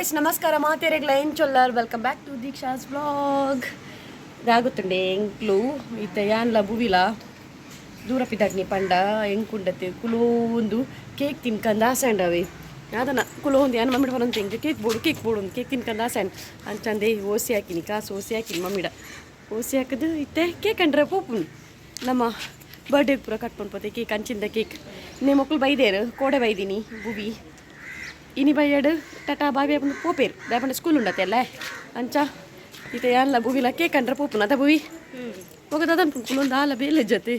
Guys ನಮಸ್ಕಾರ ಮಾತೇರೆಗ್ಲ ಎಂಚೊಲ್ಲರ್. Welcome back to Deeksha's vlog. ದಾಗುತ್ತುಂಡೆ ಎಂಕ್ಲು ಇತ್ತೆ ಯಾನ್ಲ ಬುವಿಲ ದೂರ ಪಿದಾಗ್ನಿ ಪಂಡ ಎಂಕುಂಡತೆ ಕುಲೋಂದು ಕೇಕ್ ತಿನ್ಕಂದ ಆಸಂಡವೆ ಯಾದನ ಕುಲೋಂದು ಯಾನ್ ಮಮ್ಮಿಡ ಬರಂತ ಎಂಕ್ ಕೇಕ್ ಬೋಡು, ಕೇಕ್ ಬೋಡು, ಕೇಕ್ ತಿನ್ಕಂದ ಆಸಂಡ್. ಅಂಚಂದೆ ಓಸಿ ಹಾಕಿನಿ, ಕಾಸು ಓಸಿ ಹಾಕಿನಿ. ಮಮ್ಮಿಡ ಓಸಿ ಹಾಕಿದು ಇತ್ತೆ ಕೇಕ್ ಅಂಡ್ರೆ ಪೋಪುನು. ನಮ್ಮ ಬರ್ಡೇ ಪೂರ ಕಟ್ ಪೋತೆ ಕೇಕ್ ಅಂಚಿಂದ ಕೇಕ್. ನೇ ಮೊಕ್ಕಳು ಬೈದೇರು, ಕೋಡೆ ಬೈದಿನಿ ಬುವಿ. ಇನಿ ಬೈಯಡ್ ಟಟಾ ಬಾವಿ ಬಂದು ಪೋಪೇರು ದಾಪಂಡ ಸ್ಕೂಲ್ ಉಂಡತ್ತೆ ಅಲ್ಲ. ಅಂಚ ಇತ್ತೆ ಯಾನ್ಲ ಬುವಿಲ ಕೇಕ್ ಅಂಡ್ರೆ ಪೋಪುನ ಅದ. ಬುವಿ ಹೋಗದ ಕುಲೊಂದು ಆಲ ಬೇಲೆ ಜೊತೆ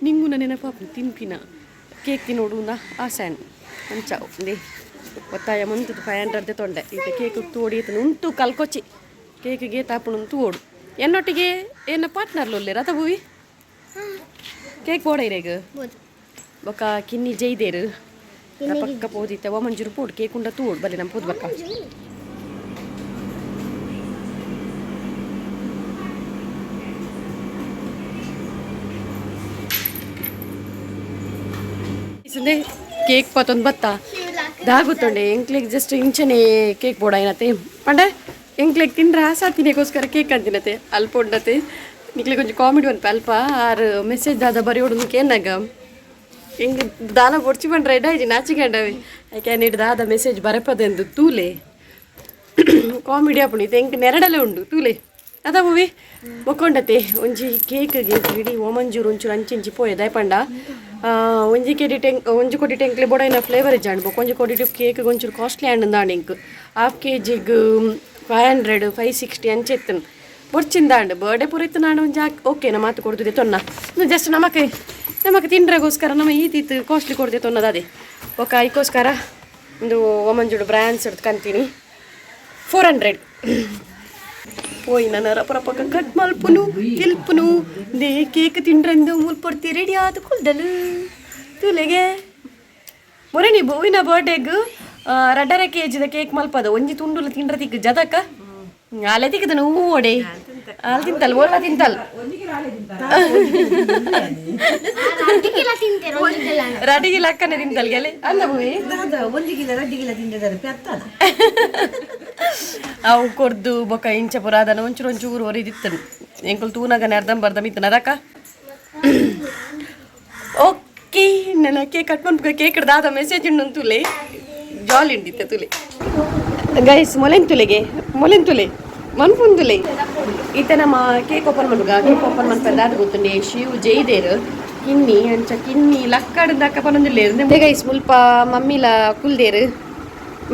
ನಿಂಗು ನೆನಪಾಪು ತಿನ್ಪಿನ ಕೇಕ್ ತಿನ್ನೋಡು ಆಸೆ. ಅಂಚ ಒಂದೇ ಒತ್ತಾಯ ಮಂತದ್ದು 500 ತೊಂಡೆ. ಈತ ಕೇಕ್ ತೋಡಿ ಈತನ ಉಂಟು ಕಲ್ಕೊಚ್ಚಿ ಕೇಕ್ಗೆ ತಾಪುಣ ತೋಡು. ಎನ್ನೊಟ್ಟಿಗೆ ಏನ ಪಾರ್ಟ್ನರ್ ಲೊಲ್ಲೇರ ಅತ ಬುವಿ? ಕೇಕ್ ಬೋಡ ಇರೇಗ ಬೊಕ್ಕ ಕಿನ್ನಿ ಜೈದೇರು ಪಕ್ಕ ಪೋದಿತ್ತೆ. ಮಂಜೂರು ಪೋಡು ಕೇಕ್ ಉಂಡ ತೋಡು ಬಲ್ಲಿ ನಮ್ಮ ಪೋದು ಬಕ್ಕ. ಕೇಕ್ ಪತ್ತೊಂದು ಬತ್ತ ದಾಗುತ್ತೊಂಡೆ. ಎಂಕ್ಲೆಗ್ ಜಸ್ಟ್ ಇಂಚನೆ ಕೇಕ್ ಬೋಡ ಏನತ್ತೆ ಪಂಡ ಎಂಕ್ಲೆಗ್ ತಿಂಡ್ರೆ ಆಸಾ ತಿನ್ನಕ್ಕೋಸ್ಕರ ಕೇಕ್ ಅಂತಿನತೆ. ಅಲ್ಪ ಉಂಡತೆ ನಿಕ್ಲೆ ಕೊಂಚ ಕಾಮಿಡಿ ಒಂದ್ ಅಲ್ಪ ಆರು ಮೆಸೇಜ್ ದಾದ ಬರೆಯೋಡು ಕೇನಾಗ ಎಂಗ್ ದಾಲ ಬೊಡ್ಚಿ ಬಂಡ್ರೆ ಎಡಾಯ್ಜಿ ನಾಚಿಕೆಂಡವೆ. ಐಕೆ ನೀಡು ದಾದ ಮೆಸೇಜ್ ಬರಪದೆಂದು ತೂಲೆ. ಕಾಮಿಡಿ ಆಪುಂಡು. ಇತ್ತೆ ಎಂಕ್ ನೆರಡಲೆ ಉಂಡು ತೂಲೆ ಅದ ಬುವಿ. ಬೊಕ್ಕೊಂಡತೆ ಒಂಜಿ ಕೇಕ್ಗೆ ಇಡೀ ಓಮಂಜೂರು ಒಂಚೂರು ಅಂಚಿಂಚಿ ಪೋಯೆ ಪಂಡ ಒಂಜಿ ಕೆಡಿ ಟೆಂಕ್ ಒಂಜಿ ಕೊಡಿ ಟೆಂಕ್ಲೆ ಬೊಡೈನ ಫ್ಲೇವರ್ ಇಜ್ಜಾಂಡ್. ಬೊಕ್ಕ ಒಂಜಿ ಕೊಡಿ ಕೇಕ್ ಒಂಚೂರು ಕಾಸ್ಟ್ಲಿ ಆಂಡ್ ದಾಂಡ್. ಎಂಕ್ ಹಾಫ್ ಕೆ ಜಿಗ್ 500, 560 ಅಂಚೆತ್ತನ್ ಬೊಡ್ಚಿಂದಾಂಡ್. ಬರ್ಡೇ ಪೂರ ಇತ್ತು ನಾನು ಒಂಜಿ ಓಕೆ ನಮ್ಮ ಮಾತು ಕೊಡ್ತಿದ್ದೆ ತೊನ್ನ. ಜಸ್ಟ್ ನಮಕ್ ನಮಕ್ ತಿಂಡ್ರೆಗೋಸ್ಕರ ನಮ್ಮ ಈತೀತು ಕಾಸ್ಟ್ಲಿ ಕೊಡ್ದೆ ತೊನ್ನದ ಅದೇ. ಬೊಕ್ಕ ಐಕೋಸ್ಕರ ಒಂದು ಒಮಂಜುಡು ಬ್ರ್ಯಾಂಡ್ಸ್ ಕಂತೀನಿ 400 ಪೋಯಿ. ನನ್ನ ರಪ ರಪಕ ಕಟ್ ಮಲ್ಪುನು ತಿಲ್ಪುನು. They cake ತಿಂಡ್ರೆಂದು ಮುಲ್ಪೊರ್ತಿ ರೆಡಿ ಆದ ಕುಲ್ದಲು ತೂಲೆಗೆ. ಮೊರೆನಿ ಬೋವಿನ ಬರ್ಡೇಗ್ ರಡ್ಡರ ಕೆ ಜಿದ ಕೇಕ್ ಮಲ್ಪದ. ಒಂಜಿ ತುಂಡುಲ ತಿಂಡ್ರ ತಿಕ್ ಜದಕ ಆಲೆ ತಿಕ್ಕದನು ಓಡೆ ಆಲ್ ತಿಂತಲ್ ಓಲ್ಲ ತಿಂತಲ್. ರಡಿಗಿಲ್ಲ ಅಕ್ಕನೆ ತಿಂತಲ್ ಗೆಲೆ ಅಲ್ಲ ಬೂವಿ? ಅವು ಕೊರ್ದು ಬೊಕ ಇಂಚ ಪುರ ಅದನ್ನ ಒಂಚೂರು ಒಂಚೂರು ಒರಿದಿತ್ತನು. ಎಂಕುಲು ತೂನಾಗನೆ ಅರ್ಧಂಬರ್ಧ ಮಿತ್ತನ ಅದಕ್ಕ. ಓಕೆ, ನನ್ನ ಕೇಕ್ ಕಟ್ ಮನ್ಪುಗ. ಕೇಕ್ ದಾದ ಮೆಸೇಜ್ ಉಂಡು ತುಲೆ. ಜಾಲಿ ಉಂಡಿತ್ತೆ ತುಲೆ ಗೈಸ್. ಮೊಲೆನ್ ತುಲೆಗೆ ಮೊಲೆನ್ ತುಲೆ ಮನ್ಪುಂದುಲೆ. ಈತ ನಮ್ಮ ಕೇಕ್ ಓಪನ್ ಮನ್ಪುಗ. ಕೇಕ್ ಓಪನ್ ಮನ್ಪೆ ದಾದ ಗೊತ್ತುಂಡೆ? ಶಿವ್ ಜೈದೇರು ಕಿನ್ನಿ ಅಂಚ ಕಿನ್ನಿ ಲಕ್ಕಡದಕ್ಕ ಪನೊಂದುಲ್ಲೇರು ಗೈಸ್. ಮುಲ್ಪ ಮಮ್ಮಿಲ ಕುಲ್ದೇರು.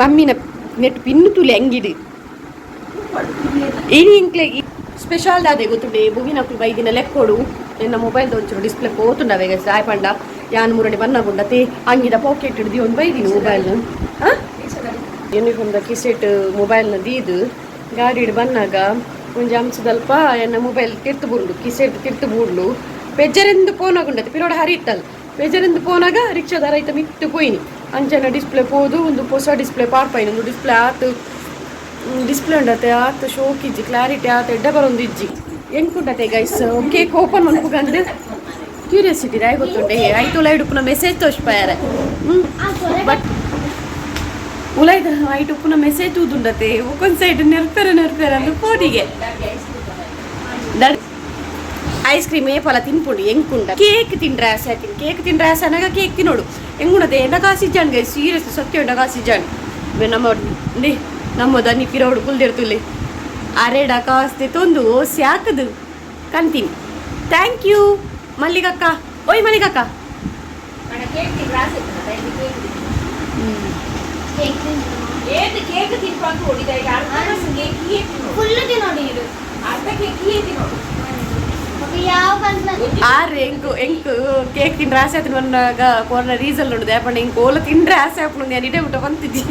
ಮಮ್ಮಿನ ನೆಟ್ ಪಿನ್ನು ತುಲೆ ಅಂಗಿಡು. ಇನಿ ಇಂಕ್ಲೆ ಸ್ಪೆಷಲ್ ದಾದೆ ಗೊತ್ತುಂಡೆ? ಬುವಿನಕುಲು ಬೈದಿನ ಲೆಕ್ಕೊಡು ಎನ್ನ ಮೊಬೈಲ್ ಒಂಚೂರು ಡಿಸ್ಪ್ಲೇ ಪೋತುಂಡವೆ ಗೈಸ್. ಆಯ್ ಪಂಡ ಯಾನ್ ಮುರಣಿ ಬನ್ನಗುಂಡತೆ ಅಂಗಿದ ಪಾಕೆಟ್ ಹಿಡ್ದು ಒಂದು ಬೈದಿನಿ ಮೊಬೈಲ್ ಯೂನಿಫಾರ್ಮ್ದ ಕಿಸೆಟ್ ಮೊಬೈಲ್ನ ದೀದು ಗಾಡಿಡ್ ಬನ್ನಾಗ ಒಂಜಿ ಅಂಶದಲ್ಪ ಎನ್ನ ಮೊಬೈಲ್ ತಿರ್ತು ಬುಂಡು, ಕಿಸೆಟ್ ತಿರ್ತು ಬೂಡ್ಲು. ಪೆಜ್ಜರೆಂದು ಪೋನಾಗುಂಡತೆ ಪಿರೋಡ ಹರಿತಲ್. ಪೆಜರೆಂದು ಪೋನಾಗ ರಿಕ್ಷಾದ ರೈತ ಮಿತ್ತು ಪೋಯಿನಿ. ಅಂಚನ ಡಿಸ್ಪ್ಲೇ ಪೋದು ಒಂದು ಹೊಸ ಡಿಸ್ಪ್ಲೇ ಪಾರ್ಪೈನ. ಒಂದು ಡಿಸ್ಪ್ಲೇ ಆತು ಡಿಸ್ಪ್ಲೇ ಉಂಡತೆ ಆತು ಶೋಕ್ ಇಜ್ಜಿ, ಕ್ಲಾರಿಟಿ ಆತ ಎಡ್ಡ ಬರೊಂದು ಇಜ್ಜಿ. ಎಂಕುಂಡತೆ ಗೈಸ್ ಕೇಕ್ ಓಪನ್ ಮನ್ಪುಗಂದು ಕ್ಯೂರಿಯಾಸಿಟಿ ರಾಯ್ ಗೊತ್ತುಂಡೆ. ಐತು ಉಲೈಡ್ ಉಪ್ಪುನ ಮೆಸೇಜ್ ತೋಷ್ಪಾಯಾರೆ. ಬಟ್ ಉಲೈದ ಐಟ್ ಉಪ್ಪುನ ಮೆಸೇಜ್ ತೂದುಂಡತೆ. ಒಕೊಂದ್ ಸೈಡ್ ನೆರ್ಪೆರೆ ನೆರ್ಪೆರೆ ಅಂದು ಪೋಡಿಗೆ. ಐಸ್ ಕ್ರೀಮ್ ಏಪಲ ತಿನ್ಪುಂಡು ಎಂಕುಂಡ ಕೇಕ್ ತಿಂಡ್ರೆ ಆಸೆ ಆಯ್ತೀನಿ. ಕೇಕ್ ತಿಂಡ್ರೆ ಆಸೆ ಅನ್ನಾಗ ಕೇಕ್ ತಿನ್ನೋಡು. ಎಂಗುಣತೆ ಎಂಡ ಕಾಸು ಇಜ್ಜಾಂಡ್ ಗೈಸ್, ಸೀರಿಯಸ್ ಸತ್ಯ ಎಂಡ ಕಾಸು ಇಜ್ಜಾಂಡ್. ನಮ್ಮ ನಮ್ಮ ದನಿ ಪಿರೋಡು ಕುಲ್ದಿರ್ತುಲೆ ಅರೆಡ ಕಾಸ್ತೆ ತೊಂದು ಸ್ಯಾಕದು ಕಂತೀನಿ. Thank you ಮಲ್ಲಿಗಕ್ಕ. ಓಯ್ ಮಲ್ಲಿಗಕ್ಕ. ಆರು ಎಂಕು ಎಂಕು ಕೇಕ್ ತಿಂಡ್ರೆ ಆಸೆ ಆಯ್ತು ಬಂದಾಗ ಕೊರ್ನ ರೀಸನ್ ಉಂಡು. ದಾಪಂಡ ಎಂಕ್ ಓಲ ತಿಂಡ್ರೆ ಆಸೆ ಆಪುಂಡು. ನಾನು ಇಡೇ ಊಟ ಬಂತಿದ್ದಿ.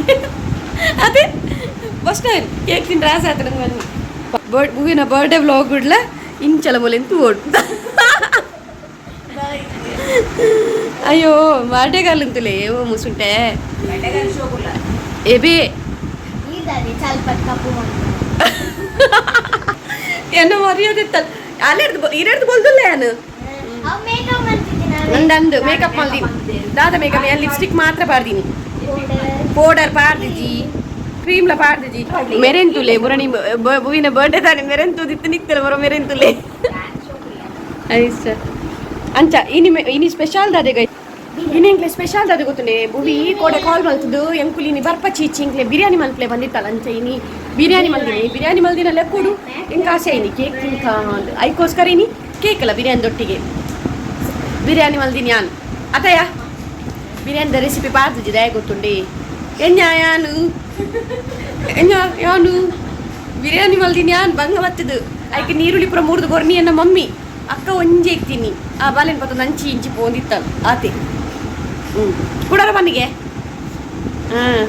ಅದೇ ಫಸ್ಟ್ ಟೈಮ್ ಕೇಕ್ ತಿಂಡ್ರೆ ಆಸೆ ಆಯ್ತು ನಂಗೆ. ಬನ್ನಿ ಬರ್ಡ್ ಬುವಿನ ಬರ್ಡೇ ವ್ಲಾಗ್ ಉಡ್ಲ ಇಂಚಲ ಮೊಲೆಂತು ಓಡು. ಅಯ್ಯೋ ಬರ್ಡೇಗಾಲಂತಲೇ ಓ ಮುಸುಂಟೆ ಎಬೆ ಎನ್ನ ಮರ್ಯಾದೆ ಅಲ್ಲೆಡ್ದು ಇರೆಡ್ದು ಬೋಲ್ದುಲ್ಲ ಯಾನು ನಂದಂದು ಮೇಕಪ್ ಮಲ್ದಿ ದಾದ ಮೇಕಪ್. ಲಿಪ್ಸ್ಟಿಕ್ ಮಾತ್ರ ಪಾರ್ದೀನಿ, ಪೌಡರ್ ಪಾರ್ದಿಜಿ. ಕ್ರೀಮ್ ಲ ಪಾಡ್ದಿಜಿ ಮೆರೆನ್ ತುಲೆ ಬುರಣಿ ಬುವಿನ ಬರ್ಡೇ ತಾನೆ ಮೆರೆನ್ ತೂದಿತ್ತು ನಿಕ್ತಲೆ ಬರೋ ಮೆರೆನ್ ತುಲೆ ಐಸ ಅಂಚ ಇನಿ ಇನಿ ಸ್ಪೆಷಲ್ ದಾದೆ ಗೈ ಇನಿ ಎಂಕ್ಲೆ ಸ್ಪೆಷಲ್ ದಾದೆ ಗೊತ್ತುಂಡೆ. ಬುವಿ ಕೋಡೆ ಕಾಲ್ ಮಲ್ತದು ಎಂಕುಲಿ ಇನಿ ಬರ್ಪ ಚೀಚಿ ಇಂಕ್ಲೆ ಬಿರಿಯಾನಿ ಮಲ್ಪ್ಲೆ ಬಂದಿತ್ತಲ್ಲ. ಅಂಚ ಇನಿ ಬಿರಿಯಾನಿ ಮಲ್ದಿನಿ. ಬಿರಿಯಾನಿ ಮಲ್ದಿನ ಲೆಕ್ಕುಡು ಎಂಕ ಆಸೆ ಇನಿ ಕೇಕ್ ತಿನ್ಕ. ಐಕೋಸ್ಕರ ಇನಿ ಕೇಕ್ ಅಲ್ಲ, ಬಿರಿಯಾನಿ ದೊಟ್ಟಿಗೆ ಬಿರಿಯಾನಿ ಮಲ್ದಿನಿ ಯಾನ್ ಅತಯ್ಯ. ಬಿರಿಯಾನಿದ ರೆಸಿಪಿ ಪಾಡ್ದಿಜಿ, ದಯ ಗೊತ್ತುಂಡೆ. ಎಂಜ ಯಾನು ಎಂಜ ಯಾನು ಬಿರಿಯಾನಿ ಮಲ್ದಿನಿ ಯಾನ್ ಬಂಗ ಬತ್ತದು. ಐಕೆ ನೀರುಳ್ಳಿ ಪೂರ ಮೂರ್ದು ಕೊರ್ನಿ ಎನ್ನ ಮಮ್ಮಿ ಅಕ್ಕ ಒಂಜೆ ಇಕ್ತೀನಿ. ಆ ಬಾಲೆನ್ ಪತ್ತೊಂದು ಅಂಚಿ ಇಂಚಿ ಪೋಂದಿತ್ತಲ್ಲ ಆತೆ. ಕುಡರ ಬನ್ನಿಗೆ. ಹಾಂ,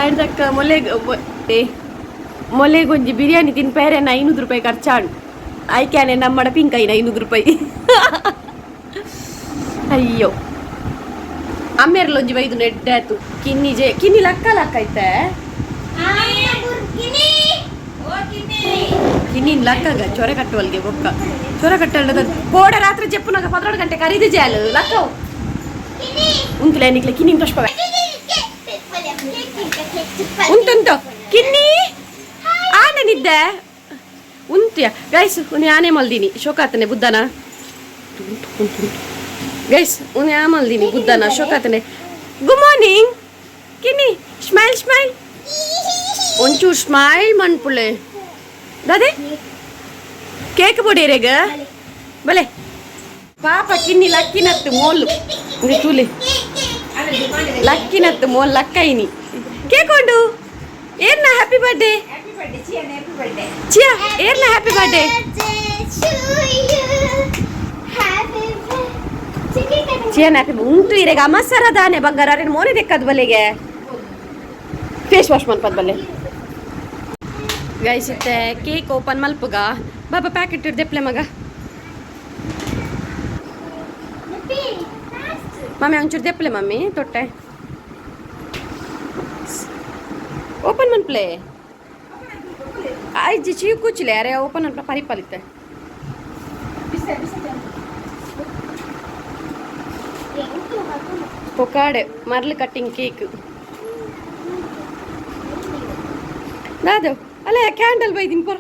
ಆಯ್ದಕ್ಕ ಮೊಲೆಗ್ ಏ ಮೊಲೆಗೊಂಜಿ ಬಿರಿಯಾನಿ ತಿನ್ಪೇರೆ 500 ರೂಪಾಯಿ ಖರ್ಚಾಡು. ಆಯ್ಕೆನೆ ನಮ್ಮಡ ಪಿಂಕೈನ 500 ರೂಪಾಯಿ. ಅಯ್ಯೋ, ಅಮ್ಮೇರ್ಲೊಂಜಿ ಬೈದು ನೆಡ್ಡಾತು. ಕಿನ್ನಿ ಜೆ ಕಿನ್ನಿ ಲಕ್ಕ ಲಕ್ಕ ಐತೆ. ಕಿನ್ನಿನ್ ಲಕ್ಕಗ ಚೊರೆ ಕಟ್ಟುವಲ್ಗೆ ಬೊಕ್ಕ ಚೊರೆ ಕಟ್ಟಲ್ದ ಕೋಡ ರಾತ್ರಿ ಜೆಪ್ಪುನಾಗ 12 ಗಂಟೆ ಕರೀದು ಜಾಲು ಲಕ್ಕವು ಉಂತುಲೆ ನಿಕ್ಲೆ ಕಿನ್ನಿನ್ ತೋಷ್ಪವೆ ಉಂಟುಂಟು ಕಿನ್ನಿ ಆನೆ ನಿದ್ದೆ ಉಂತುಯ. ಗೈಸ್, ಉನಿ ಆನೆ ಮಲ್ದಿನಿ ಶೋಕಾತನೆ ಬುದ್ಧನ. ಉಂಟು ಉಂಟು ಉಂಟು. ಗೈಸ್, ಉನಿ ಆ ಮಲ್ದಿನಿ ಬುದ್ಧನ ಶೋಕಾತನೆ. ಗುಡ್ ಮಾರ್ನಿಂಗ್ ಕಿನ್ನಿ, ಸ್ಮೈಲ್ ಸ್ಮೈಲ್, ಒಂಚೂರು ಸ್ಮೈಲ್ ಮನ್ಪುಳೆ. ದಾದೆ ಕೇಕ್ ಬೊಡೇರೆಗ ಬಲೆ. ಪಾಪ ಕಿನ್ನಿ ಲಕ್ಕಿನತ್ತು ಮೋಲು ಇಂದು ತೂಲೆ. ಲಕ್ಕಿನತ್ತು ಮೋಲ್ ಲಕ್ಕೈನಿ. ಕೇಕ್ ಉಂಡು ಏರ್ನ? Happy birthday Chia, ಏರ್ನ happy birthday? Happy. Chiyan happy ಉಂಟು ಇರೆಗ ಅಮಸರ ದಾನೆ ಬಂಗಾರ ಅರೆ ಮೋನೆ ದೆಕ್ಕದ ಬಲೆಗೆ ಫೇಸ್ ವಾಶ್ ಮನ್ಪದ ಬಲ್ಲೆ. ಗೈಸ್, ಇತ್ತೆ ಕೇಕ್ ಓಪನ್ ಮಲ್ಪುಗ. ಬಾಬಾ ಪ್ಯಾಕೆಟ್ ದೆಪ್ಲೆ ಮಗ. ಮಮ್ಮಿ ಒಂಚೂರು ದೆಪ್ಲೆ ಮಮ್ಮಿ, ತೊಟ್ಟೆ ಓಪನ್ ಮನ್ಪ್ಲೆ. ಆಯ್ತು, ಚೀ ಕೂಚಿಲೆ ಅರೆ ಓಪನ್ ಅನ್ಪ ಪರಿಪಲಿತ್ತೆ. ಪೊಕಾಡೆ ಮರ್ಲು ಕಟ್ಟಿಂಗ್ ಕೇಕ್ ದಾದ ಅಲ್ಲ. ಕ್ಯಾಂಡಲ್ ಬೈದಿನಿ ಪರ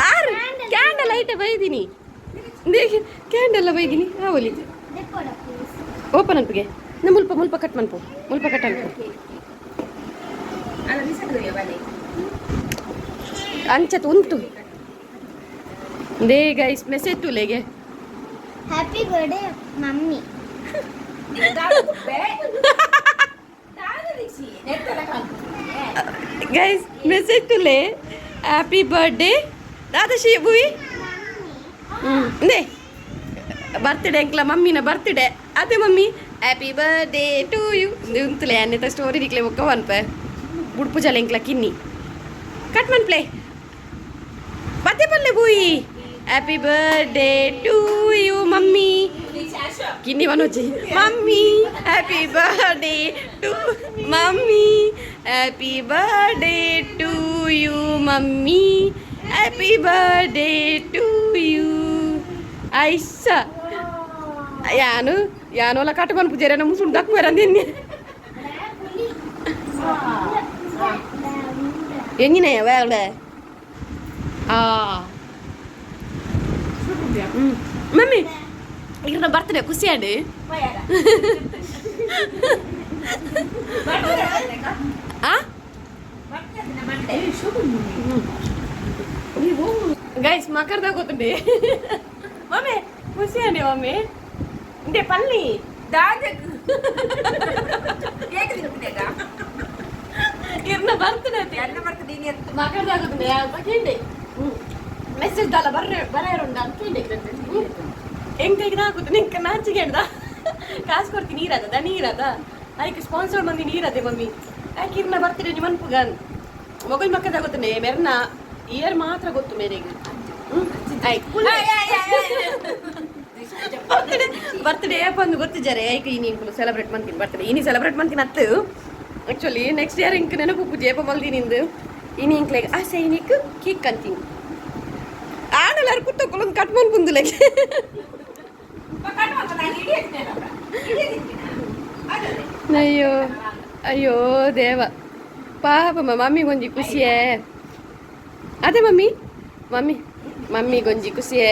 ಆರು ಕ್ಯಾಂಡಲ್ ಐಟೆ ಬೈದಿನಿ, ಕ್ಯಾಂಡಲ್ ಬೈದಿನಿ ಆವಲಿ. ಓಪನ್ ಅನ್ಪಿಗೆ ನ ಮುಲ್ಪ ಮುಲ್ಪ ಕಟ್ ಮನ್ಪು, ಮುಲ್ಪ ಕಟ್ ಅನ್ಪು. ಅಂಚತ್ ಉಂಟು they. Guys, message ತುಲೆಗೆ. Happy birthday mummy. Guys, message ತುಲೆ happy birthday ದಾದಶಿ Bhuvi. ಹ್ಞೂ ಇಂದೇ ಬರ್ತ್ಡೇ ಅಂಕ್ಲ ಮಮ್ಮಿನ ಬರ್ತ್ಡೇ ಅದೇ. Mummy, happy birthday to you. ಉಂತುಲೆ ಅನ್ನಿತ ಸ್ಟೋರಿ ನಿಕ್ಲೆ ಒಕ್ಕ ವನ್ಪೆ ಬುಡ್ಪು ಜಲ ಎಂಕ್ಲ ಕಿನ್ನಿ ಕಟ್ ಮನ್ಪ್ಲೆ ಬತ್ತೆ ಪಲ್ಲೆ ಬೂಯಿ. Happy birthday to you mummy. Kinni ಮನೋಜಿ mummy, happy birthday to mummy, happy birthday to you mummy, happy birthday to you. ಐಸ ಯಾನು ಯಾನೋಲ ಕಟ್ ಮನ್ಪುಜೇರ ನಮ್ಮ ಸುಂಡಕ್ ಬರಂದಿನ್ನಿ ಎಂಗಿನ വേറെ ಆ ಮಮ್ಮಿ ಇರ್ನ ಬರ್ತಡೆ ಖುಷಿ ಆಡಿ ಆ. ಗೈಸ್, ಮಕರ್ದಾಗ ಗೊತ್ತುಂಡೆ. ಮಮ್ಮಿ ಖುಷಿ ಆಡಿ ಮಮ್ಮಿ ಇಂಡೆ ಪಲ್ಲಿ. ಇರ್ನ ಬರ್ತಡೆ ಮಕರ್ದಾಗ ಗೊತ್ತುಂಡೆ ಅಲ್ಪ ಕೇಂಡೆ ಮೆಸೇಜ್ ದಾಲ ಬರ್ರೆ ಬರೆಯರುಂಡ ಅಂತ ಕೇಂಡೆ. ಎಂಕ ಹಾಕುದು ನಿಂಕ ನಾಚಿಗೆ ಹಿಡ್ದ ಕಾಸು ಕೊಡ್ತೀನಿ ನೀರದ ನೀರದ ಅದಕ್ಕೆ ಸ್ಪಾನ್ಸರ್ ಮಂದಿ ನೀರದೆ ಮಮ್ಮಿ. ಯಾಕೆ ಇರ್ನ ಬರ್ತೀರಿ ನಿಮ್ಮ ಮನ್ಪುಗನ್ ಮೊಗಲ್ ಮಕ್ಕದ ಗೊತ್ತನೆ ಮೆರ್ನ ಇಯರ್ ಮಾತ್ರ ಗೊತ್ತು ಮೇರೆಗೆ. ಆಯ್ತು, ಬರ್ತ್ಡೇ ಬರ್ತ್ಡೇ ಬಂದು ಗೊತ್ತಿದ್ದಾರೆ. ಐಕ್ ಇನಿ ಇಂಕುಲು ಸೆಲೆಬ್ರೇಟ್ ಮಾಡ್ತೀನಿ ಬರ್ತ್ಡೇ. ಇನಿ ಸೆಲೆಬ್ರೇಟ್ ಮಾಡ್ತೀನಿ ಅತ್ತು. ಆಕ್ಚುಲಿ ನೆಕ್ಸ್ಟ್ ಇಯರ್ ಇಂಕ್ ನೆನಪು ಪೂಜೆ ಏಪ ಮಲ್ದಿನಿಂದು. ಇನಿ ಇಂಕ್ಲೆಗ್ ಆಸೆ ಇನಿಕ್ ಕೇಕ್ ಅಂತೀನಿ. ಆಡಲಾರು ಕುತ್ತೊಕ್ಕೊಲೊಂದು ಕಟ್ ಮನ್ಪುಂದುಲೆಗ್. ಅಯ್ಯೋ ಅಯ್ಯೋ ದೇವ ಪಾಪ ಮಮ್ಮಿ ಗೊಂಜಿ ಖುಷಿಯೇ. ಅದೇ ಮಮ್ಮಿ ಮಮ್ಮಿ ಮಮ್ಮಿ ಗೊಂಜಿ ಖುಷಿಯೇ.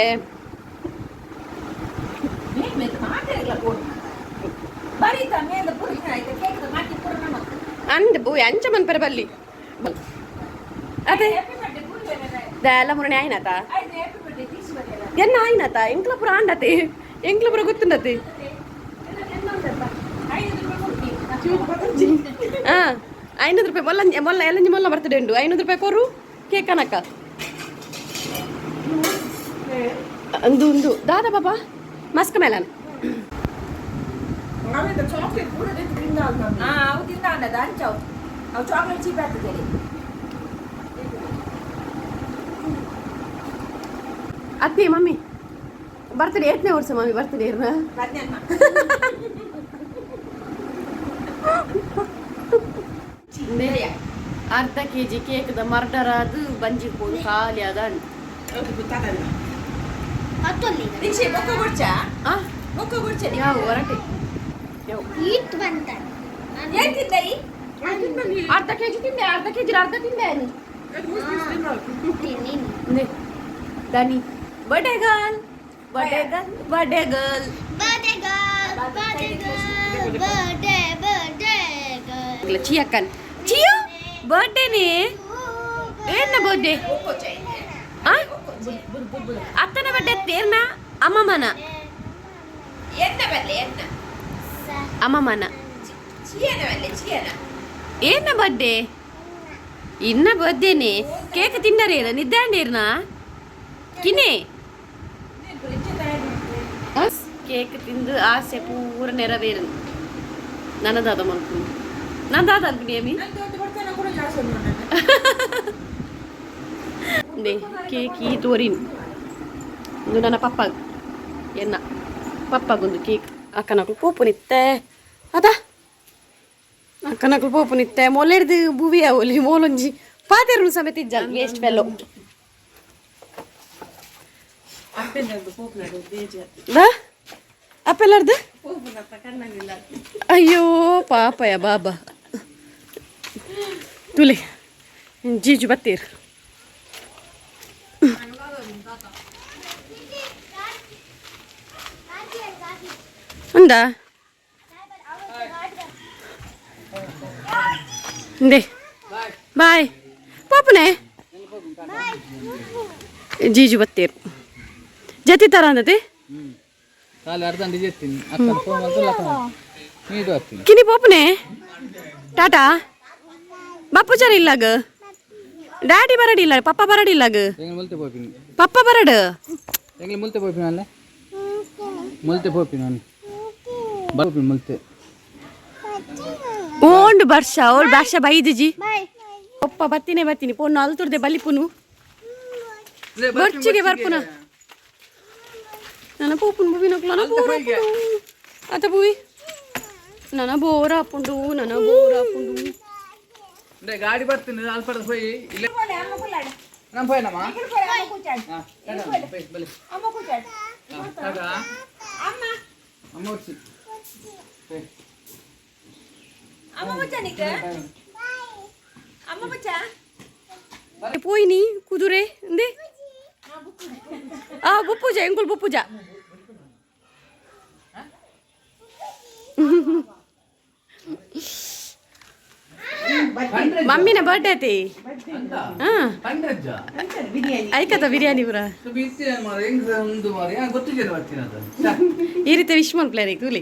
ಅಂದ್ ಬೂ ಅಂಚ ಮನ್ಪರ ಬಲ್ಲಿ ಅದೇ ದಾಲ ಮುರಣೆ ಆಯ್ನಾತ ಎನ್ನ ಆಯ್ನಾತ ಎಂಕ್ಲ ಪುರ ಆಂಡತೆ ಎಂಕ್ಲ ಪುರ ಗೊತ್ತುಂಡತೆ. ಹಾ 500 ರೂಪಾಯಿ ಮೊಲ್ಲ ಮೊಲ್ಲ ಎಲ್ಲಂಜಿ ಮೊಲ್ಲ ಬರ್ತಡೆ ಉಂಡು. 500 ರೂಪಾಯಿ ಕೊರು ಕೇಕ್ ಅನಕ ಅಂದು ಉಂದು ದಾದಾ ಬಾಬಾ ಮಸ್ಕ್ ಮೇಲನ್. ಚಾಕ್ಲೇಟ್ ಪೂರ ತಿಂದ. ಅವು ತಿಂದ ಅನ್ನದ ಅಂಚವು ಅವು ಚಾಕ್ಲೇಟ್ ಚೀಪ್ ಆಗ್ತದೆ. ಅತ್ತೆ ಮಮ್ಮಿ ಬರ್ತಡೆ ಎತ್ತನೇ ವರ್ಷ ಮಮ್ಮಿ ಬರ್ತಡೆ ಇರ್ನ? ಅರ್ಧ ಕೆಜಿ ಕೇಕ್ದ ಮರ್ಡರ್ ಅದು ಬಂಜಿ ಪೋದು ಖಾಲಿ ಅದ. ದೀಕ್ಷೆ ಬೊಕ್ಕ ಗುಡ್ಚ. ಆ. ಬೊಕ್ಕ ಗುಡ್ಚ. ಯಾವ ಹೊರಟೆ ಯಾವ? ಈಟ್ ಬಂತ. ಏನ್ ತಿಂದೈ? ಅರ್ಧ ಕೆಜಿ ತಿಂದೆ, ಅರ್ಧ ಕೆಜಿ ಅರ್ಧ ತಿಂದೆ. ತಿನ್ನಿ. ದನಿ birthday girl, birthday girl, birthday girl. Birthday girl, birthday girl, birthday, birthday girl. ಚಿಯಕ್ಕನ್ ಚಿಯು ಬರ್ಡೇನೆ ಏನ ಬರ್ಡೇ? ಆ ಅತ್ತನ ಬರ್ಡೇ ತೇರ್ನ ಅಮ್ಮಮ್ಮನ. ಎನ್ನ ಬಲ್ಲೆ ಎನ್ನ? ಅಮ್ಮಮ್ಮನ. ಚಿಯನ ಬಲ್ಲೆ ಚಿಯನ. ಏನ ಬರ್ಡೇ? ಇನ್ನ ಬರ್ಡೇನೆ ಕೇಕ್ ತಿನ್ನರೇನ ನಿದ್ದಾಂಡೇರ್ನ ಕಿನೆ ಕೇಕ್ ತಿಂದು ಆಸೆ ಪೂರ ನೆರವೇರು. ನನ್ನದಾದ ಮಲ್ಪು ನಂದಾದ ಅನ್ಕುನಿ ಏಮಿ ಕೇಕ್ ಈ ತೋರಿನ್. ಇದು ನನ್ನ ಪಪ್ಪ ಎನ್ನ ಪಪ್ಪಗೊಂದು ಕೇಕ್. ಅಕ್ಕನಕ್ಲು ಪೋಪು ನಿತ್ತೆ ಅದ ಅಕ್ಕನಕ್ಲು ಪೋಪು ನಿತ್ತೆ ಮೊಲೆಡ್ದು ಬುವಿಯ ಒಲಿ ಮೋಲೊಂಜಿ ಪಾತೆರುನು ಸಮೇತ ಇಜ್ಜಲ್ ವೇಸ್ಟ್ ಫೆಲ್ಲೋ. ದಾ ಅಪ್ಪೆಲ್ಲಾರ್ದು. ಅಯ್ಯೋ ಪಾಪಯ ಬಾಬಾ ತುಲೆ ಜೀಜು ಬತ್ತೀರ್. ಉಂದಾ they ಬಾಯ್ ಪಾಪುನೆ ಜೀಜು ಬತ್ತೀರ್ ಜತಿ ತರ ಅಂದತೆ. ಕಾಲು ಅರ್ಧ ಎತ್ತೀನಿ ಅಕ್ಕನ ಫೋನ್ ಮಾಡ್ತು ಅಕ್ಕ ನೀರು ಹತ್ತೀನಿ. ಕಿನಿ ಪೋಪುನೆ ಟಾಟಾ ಬಪ್ಪುಚಾರ ಇಲ್ಲಾಗ ಡ್ಯಾಡಿ ಬರಡಿಲ್ಲ ಪಪ್ಪ ಬರಡಿಲ್ಲಾಗ. ಎಂಗ್ಲ ಮುಲ್ತೆ ಪೋಪಿನಿ. ಪಪ್ಪ ಬರಡು. ಎಂಗ್ಲ ಮುಲ್ತೆ ಪೋಪಿನ ಅಲ್ಲ ಮುಲ್ತೆ ಪೋಪಿನ ಬರ್ಪಿನ ಮುಲ್ತೆ. ಓಂಡು ವರ್ಷ ಓಳ್ ವರ್ಷ ಬೈದಿಜಿ. ಬಾಯ್. ಪಪ್ಪ ಬತ್ತೀನಿ ಬತ್ತೀನಿ ಪೊಣ್ಣು ಅಲ್ತುರ್ದೆ ಬಲಿಪುನು ಬರ್ಚಿಗೆ ಬರ್ಪುನ ನನ್ನ ಪೋಪುನ್ ಬುವಿನ ನನ್ನ ಬೋರ್ ಅತ ಬುವಿ ನನ್ನ ಬೋರ್ ಆಪುಂಡು ನನ್ನ ಬೋರ್ ಆಪುಂಡು. ಗಾಡಿ ಬರ್ತೀನಿ ಅಲ್ಪಡ ಹೋಯಿ ಇಲ್ಲ ನಮ್ಮ ಹೋಯ್ನಮ್ಮ. ಬಲೆ ಅಮ್ಮ వచ్చి. ಅಮ್ಮ ಬಚ್ಚ ನಿಕ್ಕ ಅಮ್ಮ ಬಚ್ಚ. ಪೋಯಿನಿ ಕುದುರೆ ಅಂದೆ ಆ ಬುಪ್ಪುಜ ಎಂಕುಲ್ ಬುಪ್ಪುಜ. ಮಮ್ಮಿನ ಬರ್ಡೇ ಅತಿ. ಹಾ. ಪಂಡ್ರಜ್ಜ. ಐಕತ ಬಿರಿಯಾನಿ ಪುರ. ಮಾರ ಹೆಂಗ್ ಒಂದು ಮಾರ ಗೊತ್ತಿದೆ ಬರ್ತೀನಿ ಅದು. ಈ ರೀತಿ ವಿಶ್ ಮನ್ಪ್ಲೇರಿ ತೂಲಿ.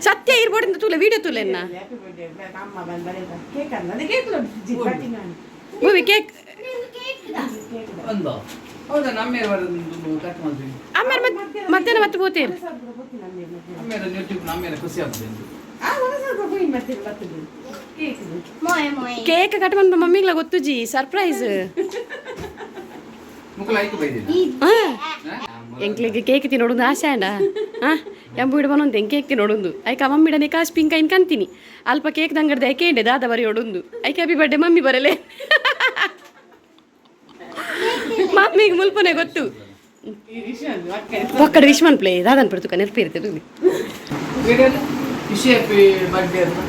ಸತ್ಯ ಇರ್ಬೋಡಿಂದ ತೂಲೆ ವಿಡಿಯೋ ತೂಲೆ ಭೂಮಿ ಕೇಕ್. ಒಂದು ಹೌದಾ ನಮ್ಮ ಕಟ್ ಮಾಡ್ತೀವಿ. ಆಮೇಲೆ ಮತ್ತೆ ಮಧ್ಯಾಹ್ನ ಮತ್ತೆ ಪೋತೇರು. ಆಮೇಲೆ ಯೂಟ್ಯೂಬ್ ನಮ್ಮೇಲೆ ಖುಷಿ ಆಗ್ತದೆ. ಮೋಯ್ ಮೋಯ್. ಕೇಕ್ ಕಟ್ ಮನ್ಪ ಮಮ್ಮಿಗ್ಲ ಗೊತ್ತು ಜಿ ಸರ್ಪ್ರೈಸ್. ಮುಕ್ಕಲ ಐಕು ಬೈದಿಲ್ಲ. ಎಂಕ್ಲಿಗೆ ಕೇಕ್ ತಿನ್ನೋಡು ಆಸೆ ಅಂಡ ಹಾ ಎಂಬು ಇಡ ಬನೊಂದು ಎಂಕ್ ಕೇಕ್ ತಿನ್ನೋಡುಂದು ಐಕ ಮಮ್ಮಿಡನೆ ಕಾಸು ಪಿಂಕ ಇನ್ ಕಂತೀನಿ ಅಲ್ಪ ಕೇಕ್ ದಂಗಡ್ದ ಐಕೆ ದಾದ ಬರಿ ಒಡುಂದು ಐಕೆ ಹ್ಯಾಪಿ ಬರ್ಡೇ ಮಮ್ಮಿ ಬರಲೆ ಮಮ್ಮಿಗೆ ಮುಲ್ಪನೆ ಗೊತ್ತು ಪಕ್ಕಡ ವಿಶ್ ಮನ್ಪ್ಲೆ ದಾದನ್ ಪಡ್ತುಕ ನೆನಪಿರ್ತದೆ. Wish happy birthday ಅಂತ.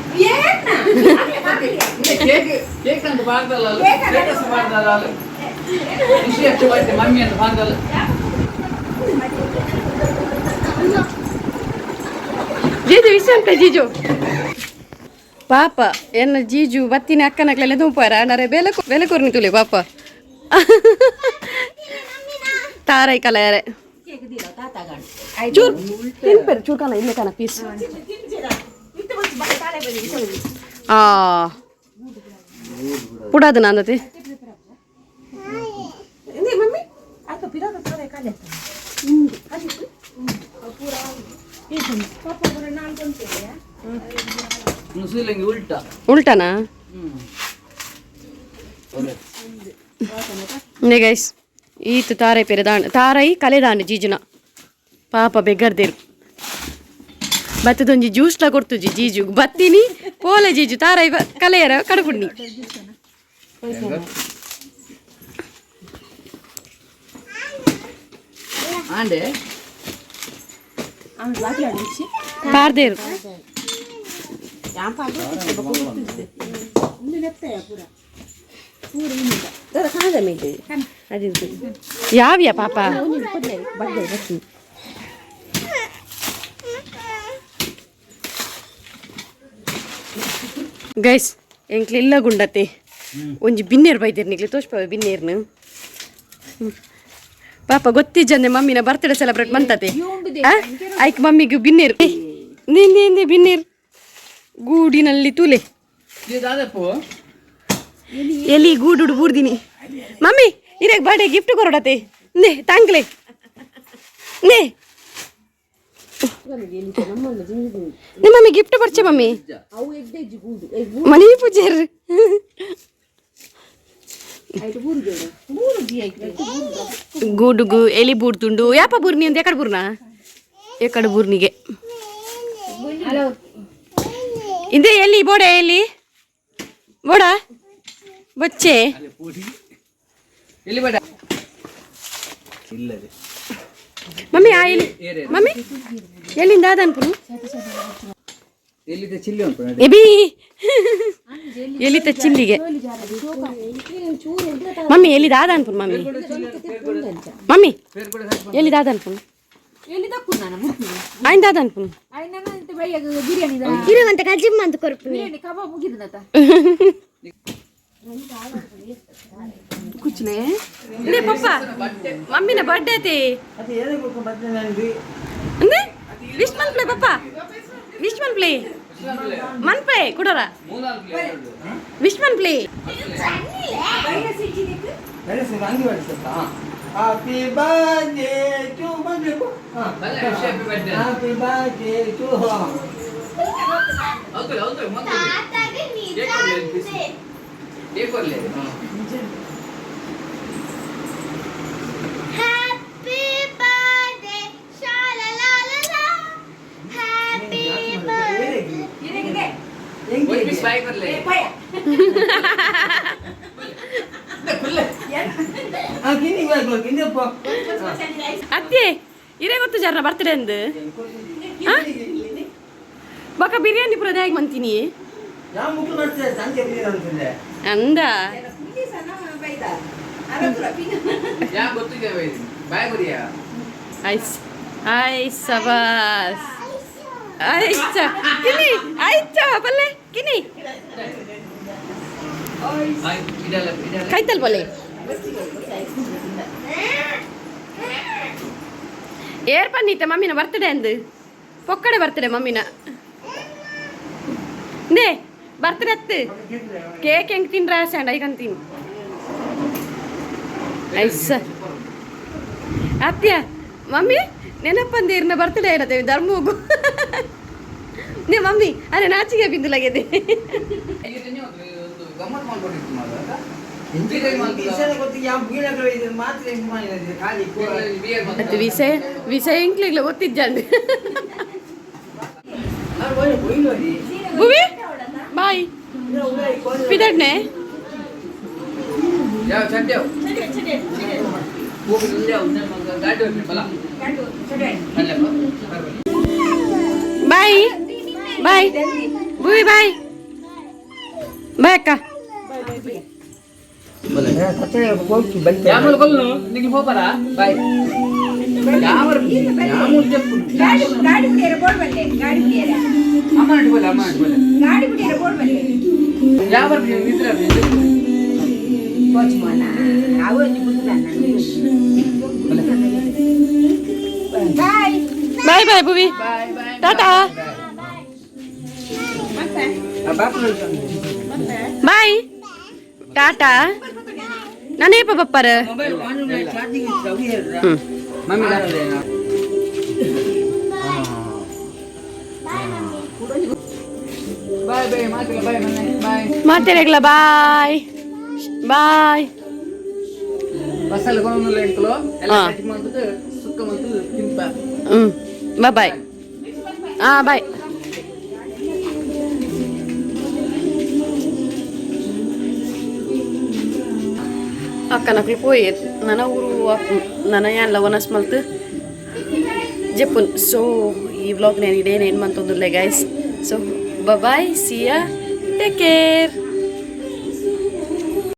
ಕೇಕ್ ಕೇಕ್ ಅಂತ ಪಾಡ್ದಲ್ಲ, ಸ್ಟೇಟಸ್ ಪಾಡ್ದಲ್ಲ, ವಿಶ್ ಹ್ಯಾಪಿ ಬರ್ಡೇ ಮಮ್ಮಿ ಅಂತ ಪಾಡ್ದಲ್ಲ. ಜೀಜು ವಿಶ್ ಅಂತ ಜೀಜು ಪಾಪ ಎನ್ನ ಜೀಜು ಬತ್ತಿನ ಅಕ್ಕನಕ್ಲೆಲ್ಲ ತೂಪಾರ ನರೆ ಬೆಲೆ ಬೆಲೆ ಕೊರ್ನಿ ತುಲೆ ಪಾಪ ತಾರೈ ಕಲಯರೆ ಚೂರ್ ತಿನ್ಪೇರು ಚೂರ್ ಕಾಣ ಇಲ್ಲ ಕಾಣ ಪೀಸ್ ಆ ಪುಡಾದ ನಾಂದತೆ. ಮಮ್ಮಿ ಆಯ್ತು ಪಿರಾದ ತಾಳೆ ಕಾಲೆ. ಮುಸುಲಂಗಿ ಉಲ್ಟಾ. ಉಲ್ಟಾನಾ? ನೇ ಗೈಸ್, ಈತ ತಾರೈ ಪೇರೆ ದಾಂಡ್ ತಾರೈ ಕಲೆ ದಾಂಡ್ ಜೀಜುನ ಪಾಪ ಬೆಗ್ಗರ್ದೇರು ಬತ್ತದೊಂಜಿ ಜ್ಯೂಸ್ಲ ಕೊಡ್ತುಜಿ ಜೀಜು ಬತ್ತೀನಿ ಪೋಲೆ ಜೀಜು ತಾರೈ ಕಲೆಯರ ಕಡಪುಡ್ನಿ. ಆಂಡೆ. ಪಾರ್ದೇರು. ಯಾವ್ಯಾ ಪಾಪ? ಗೈಸ್, ಎಂಕ್ಲೆ ಇಲ್ಲ ಗುಂಡತೆ ಒಂಜಿ ಬಿನ್ನೇರು ಬೈದೇರು ನಿಕ್ಲೆ ತೋಷ್ಪವೆ ಬಿನ್ನೇರ್ನು. ಪಾಪ ಗೊತ್ತಿಜ್ಜಂದೆ ಮಮ್ಮಿನ ಬರ್ತ್ಡೇ ಸೆಲೆಬ್ರೇಟ್ ಮಂತತೆ ಐಕ್ ಮಮ್ಮಿಗೆ ಬಿನ್ನೇರು ನಿಂದೆ ಹಿಂದೆ ಬಿನ್ನೇರು ಗೂಡಿನಲ್ಲಿ ತೂಲೆ. ದಾದಪ್ಪು. ಎಲಿ ಗೂಡುಡು ಬೂರ್ದಿನಿ ಮಮ್ಮಿ ಇರೇಗ್ ಬರ್ಡೇ ಗಿಫ್ಟ್ ಕೊರಡತೆ ನೇ ತಾಂಗ್ಲೆ ನೇ ನಿಮ್ಮ ಮಮ್ಮಿ ಗಿಫ್ಟ್ ಬರ್ಚೆ ಮಮ್ಮಿ ಮನಿ ಪೂಜೆರ್. ಗೂಡುಗು ಎಲಿ ಬೂರ್ದುಂಡು ಯಾಪ ಬೂರ್ನಿ ಅಂತ ಎಕಡೆ ಬೂರ್ನಾ ಎಕಡೆ ಬೂರ್ನಿಗೆ ಇಂದೇ ಎಲ್ಲಿ ಬೋಡ ಎಲ್ಲಿ ಬೋಡ ಬಚ್ಚೆ. ಎಲ್ಲಿ ಬೇಡ ಇಲ್ಲದೆ. ಮಮ್ಮಿ ಆ ಎಲಿ ಮಮ್ಮಿ ಎಲ್ಲಿಂದ ಅನ್ಪುನು? ಎಲ್ಲಿದೆ ಚಿಲ್ಲಿ ಉಂಟು ನಡಿ. ಎಬಿ ಎಲಿತ ಚಿಲ್ಲಿಗೆ ಮಮ್ಮಿ ಎಲ್ಲಿ ದಾದ ಅನ್ಪುನು ಮಮ್ಮಿ ಮಮ್ಮಿ ಎಲ್ಲಿ ದಾದ ಅನ್ಪುನು ಆಯ್ನ ದಾದ ಅನ್ಪುನು. ಇರುವಂತ ಕಜಿಮ್ ಅಂತ ಕೊರ್ಪುನಿ. ಕುಚ್ನೆ ನೇ ಪಪ್ಪ ಮಮ್ಮಿನ ಬರ್ಡೇ ಐತಿ ಅಂದೆ ವಿಶ್ ಮನ್ಪ್ಲೆ ಪಪ್ಪ ವಿಶ್ ಮನ್ಪ್ಲೆ ಮನ್ಪೆ ಕುಡರ ವಿಶ್ ಮನ್ಪ್ಲೆ. Happy birthday to ಬಲ್ಲೆ wish happy birthday. Happy birthday to ಹೌದು ಹೌದು ಮೊದಲು ತಾತಾಗೆ ನಿಜ ಕೇಕ್ ಕೊಡ್ಲಿ. ಅಂತೆ. ಕೇಕ್ ಕೊಡ್ಲಿ. ಹ್ಯಾಪಿ ಬರ್ತ್ಡೇ ಶಾಲಲಾಲಾ ಹ್ಯಾಪಿ ಬರ್ತ್ಡೇ. ಒಂದು ಪೀಸ್ ಬಾಯಿ ಬರ್ಲಿ. ಅತ್ತೆ ಇರೇ ಗೊತ್ತು ಜರ್ನ ಬರ್ತ್ಡೇ ಅಂದು ಬಕ ಬಿರಿಯಾನಿ ಪೂರ ಹೇಗೆ ಮಂತೀನಿ ಅಂದ. ಯಾ ಗೊತ್ತಿದೆ ಬಾಯ್ ಬರಿಯಾ. ಐಸ್ ಐಸ್ ಸಬಾಸ್ ಐಸ್ ಕಿನಿ ಐಚ ಪಲ್ಲೆ ಕಿನಿ. ಇದೆಲ್ಲ ಇದೆಲ್ಲ. ಕೈತಲ್ ಪಲ್ಲೆ ಏರ್ ಪನ್ನೀತೆ ಮಮ್ಮಿನ ಬರ್ತ್ಡೇ ಅಂದು ಪೊಕ್ಕಡೆ ಬರ್ತ್ಡೇ ಮಮ್ಮಿನ ನೇ ಬರ್ತ್ಡೇ ಅತ್ತು ಕೇಕ್ ಹೆಂಗ್ ತಿನ್ರ ಸ್ಯಾಂಡ್ ಐಕಂತೀನಿ ಐಸ ಅತ್ಯ ಮಮ್ಮಿ ನೆನಪಂದಿರ್ನ ಬರ್ತ್ಡೇ ಏನತ್ತೆ ಧರ್ಮಗು ನೇ ಮಮ್ಮಿ ಅರೆ ನಾಚಿಗೆ ಬಿಂದು ಲಗಿದೆ. ಒಂದು ಗಮ್ಮತ್ ಮಾಡ್ಕೊಂಡಿತ್ತು ಮಾತ್ರ. ಅದು ವಿಷಯ ವಿಷಯ ಎಂಕ್ಲಿಗ್ಲ ಗೊತ್ತಿಜ್ಜಂಡು ಭುವಿ ಬಾಯ್ ಪಿದಡ್ನೆ. ಯಾವ ಚಡ್ಡಿ ಅವು ಹೋಗಿ ಗಾಡಿ ಹೋಗ್ಲಿ ಬಲ ಅಲ್ಲಪ್ಪ. Bye. Bye bye bye bye bye ಅಕ್ಕ. ಯಾಮಲ್ ಕೊಲ್ಲು ನಿಂಗೆ ಹೋಗರ ಬಾಯ್ ಯಾಮರ್ ಯಾಮೂಲ್ ಜಪ್ಪು. ಗಾಡಿ ಗಾಡಿ ಬಿಡಿಯರ ಬೋರ್ಡ್ ಬಲ್ಲೆ, ಗಾಡಿ ಬಿಡಿಯರ. ಅಮ್ಮ ನಡ್ಬೋಲೆ, ಅಮ್ಮ ನಡ್ಬೋಲೆ. ಗಾಡಿ ಬಿಡಿಯರ ಬೋರ್ಡ್ ಬಲ್ಲೆ. ಯಾಮರ್ ನಿದ್ರೆ. ಕೋಚ್ ಮೋನ ಅವು bye. Bye bye Bhuvi. Bye bye. ಟಾಟಾ. ಬಾಯ್, ಟಾಟಾ. ನಾನೇಪ ಬಪ್ಪಾರ. Mobile charging. Hmm. Mummy. Bye bye ಮಾತಿಲ್ಲ, ಬಾಯ್ ಮನ್ನೆ ಬಾಯ್. ಮಾತಾಡಗ್ಲ, ಬಾಯ್ ಬಾಯ್. ಬಸ್ಸಲ್ಲಿ ಕೊನೊಂದು ಎಂಕಲು ಎಲ್ಲ ಹಾ. ಕಟ್ಟಿ ಮಂತು ಸುಕ್ಕ ಮಂತು ತಿಂಪ. Hmm, bye bye. ಹಾ, ಬಾಯ್. ಅಕ್ಕನಕ್ಲು ಪೋಯೆ ನನ ಊರು ನನ ಯಾನ್ಲ ವನಸ್ ಮಲ್ತು ಜೆಪ್ಪುನ್. ಸೊ ಈ ವ್ಲಾಗ್ ನಾನು ಇಡೇನು ಏನು ಮಂತೊಂದುಲ್ಲೆ guys. So bye, see ya, take care.